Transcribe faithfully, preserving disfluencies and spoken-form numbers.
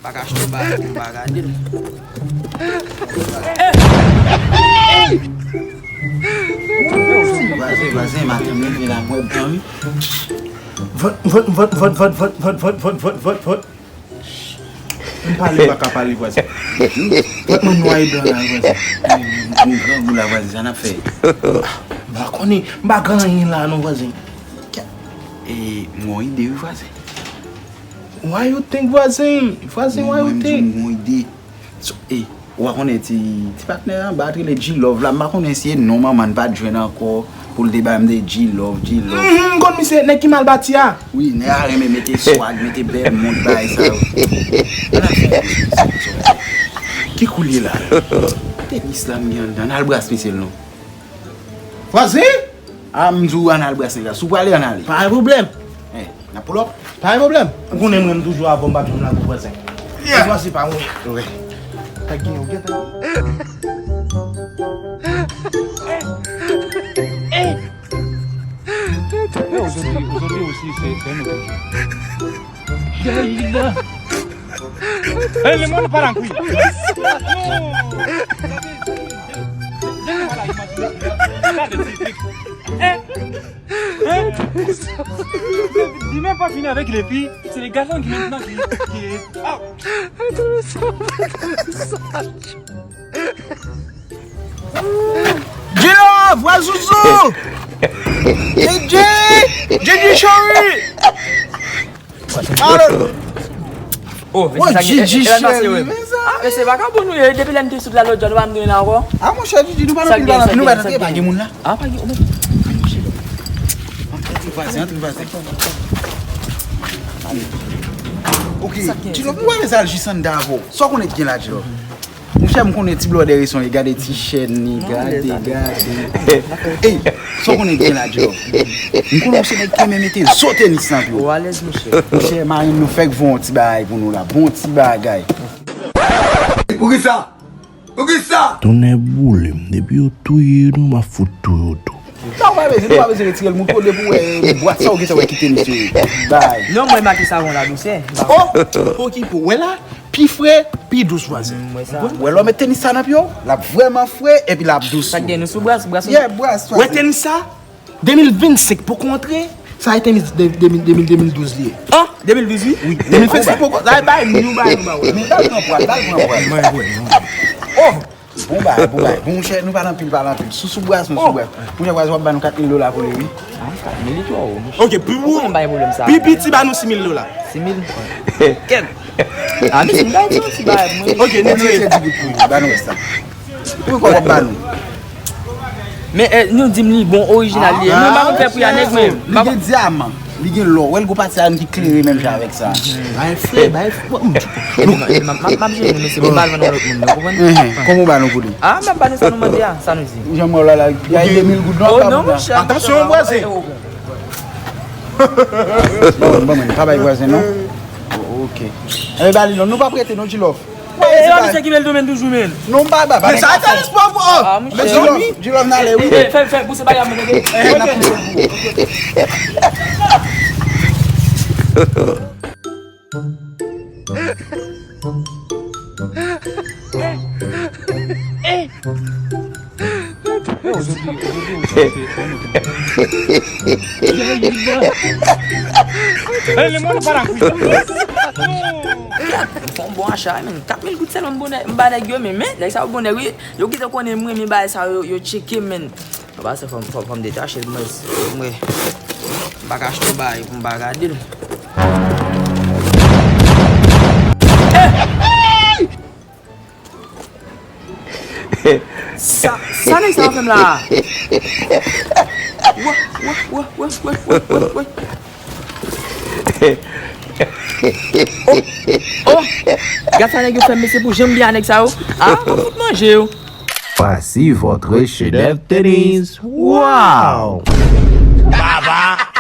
Pa ka achte yon bagay pou m pa gade l. Vwazen, vwazen, maten m leve la, m wè blan, wi. Vòt, vòt, vòt. M pale, m pa ka pale, vwazen. Vòt mwen nwa e blan la, vwazen. M grangou la, vwazen, sa n ap fè? M pa konnen, m pa gen anyen la, non, vwazen. E, m gon ide, wi, vwazen. Why you think, vwazen? Vwazen, why you think? Mwen, m di w, m gon ide. So, e, ou pa konnen ti, ti patnè anba a t rele G-Love la, m pa konnen si e non manman n pa t jwenn ankò pou l te ba m de G-Love, G-Love. Mhm, m konn misye, nèg ki mal bati a. Wi, nèg a renmen mete swag, mete bèl mont, bagay sa yo. Ann al fè yon ti misye. Ki koulye la? Tenis la m gen anndan, ann al bras misye l non. Vwazen? A, m di w ann al bras nèg la. Si w prale, ann ale. Pa gen pwoblèm. Eh, n ap pull up? Pa gen pwoblèm. Ou konnen mwen, m toujou avè w, m p ap janm lage w, vwazen. Yeah. Vwazen pa mwen. Wi. Tèt genyen, ou gentan. Yo, aujourd'hui, aujourd'hui aussi, c'est, c'est un autre jour. Gay la. Eh, le monde part en couille. Non. Gade ti trik. Eh. Hein? Li menm pa fini avec les filles, c'est les garçons qui maintenant qui, qui, ah. G-Love, wè Zouzou! J J! J J Cheri! Alo! Oh, mesye, sa ki, J J Cheri, men sa. Ah, mesye, vakabon nou ye, depi lè m te sot la lòt jou, nou pa m tounen la ankò. Ah, monchè, J J, nou pa nan pil, nou pa nan pil, pa gen moun la. Ah, pa gen, oh, men. Antre vwazen, antre vwazen. Ok, G-Love, nou pa bezwen al jis anndan avè w. Sa w konnen ki gen la, G-Love? Monchè, m konnen ti blòdè reson e gade ti chèn li, gade, gade. Ey, sa w konnen gen la, G-Love? M konnen w se nèg ki renmen mete zo tenis nan pye w. Ou alèz, monchè. Monchè, marenn nou fèk voye yon ti bagay pou nou la. Bon ti bagay. Poukisa? Poukisa? Tonnè boule m, depi yo touye nou, m ap fout touye w tou. Sa w pa bezwen, nou pa bezwen retire l, moutre w depi w wè bwat sa, ou gentan wè ki tenis yo ye. Bay. Non, mwen make savon la dousè. Oh! Pokipo, wè la? Pi fre, pi dous, vwazen. Mm, wè sa. Wè lè w met tenis sa nan pye w, l ap vrèman fre epi l ap dous. Sa k gen nou sou bras, bras. Yeah, bras, vwazen. Wè tenis sa? De mil vennsenk poko antre, sa e tenis de, de mil, de mil, de mil douz li ye. Ah, de mil douz wi? Wi, de mil vennsenk poko. Sa e bay nou, bay nou, bay nou. Men ba l pran pwa, ba l pran pwa. Mwen, mwen, mwen. Oh! Bon bagay, bon bagay. Bon, monchè, nou pale anpil, pale anpil. Sou, sou bras nou, sou bras. Monchè, braz w ap ba nou kat mil dola pou li, wi. Ah, kat mil li twò wo, monchè. Ok, pi wo. Ou konn bay pwoblèm sa. Pi piti, ba nou sis mil dola. Sis mil? Kèt. Ah, men si m bay ti bagay pou mwen. Ok, nou tire. Tire di goud pou li, ba nou rès la. Wi, kòb w ap ba nou. Men, eh, nou di m li bon, orijinal li ye. Mwen pa konn fè pri a nèg, men. Li gen dyaman. Li gen lò. Wè l gwo pati a ki klere menm jan avèk sa. Bay fre, bay fre. M ap jere nou, mesye, pou m pa al vann yon lòt moun, nou konprann? Kòman w ba nou pou li? Ah, m ap ba nou sa nou mande a, sa nou di. Jan m wè w la la, gen de mil goud non. Oh, non, monchè. Atansyon, vwazen. Ban mwen, ban mwen, pa bay vwazen, non. Oh, ok. Enben, ba li non, nou p ap rete, non, G-Love. E, e, pa misye ki bèl domèn toujou, men. Non, m pa, ba, ba, men sa, sa respè pou, oh. Ah, monchè. G-Love, G-Love, n ale, wi. Eh, fè, fè, bouse bagay la, mwen, tande. Eh, n ap Yo, jodi, jodi, jodi, se, se yon lòt moun. Ey, le moun pa la kwi. M fè yon bon acha, men. Kat mil goud sèlman m bonè, m ba nèg yo, men, men, nèg sa yo bonè, wi. Yo gentan konnen m renmen bagay sa yo, yo tcheke, men. Anba sa, fò m, fò m, fò m detache l, mwen, mwen. M pa ka achte yon bagay pou m pa gade l. Sa, sa nèg sa ap fè m la? Wè, wè, wè. Oh, oh. Gad sa nèg yo fè m, mesye, pou jan m byen a nèg sa yo. Ah, mwen fout manje yo. Voici votre chef-d'œuvre tennis. Wow! Baba!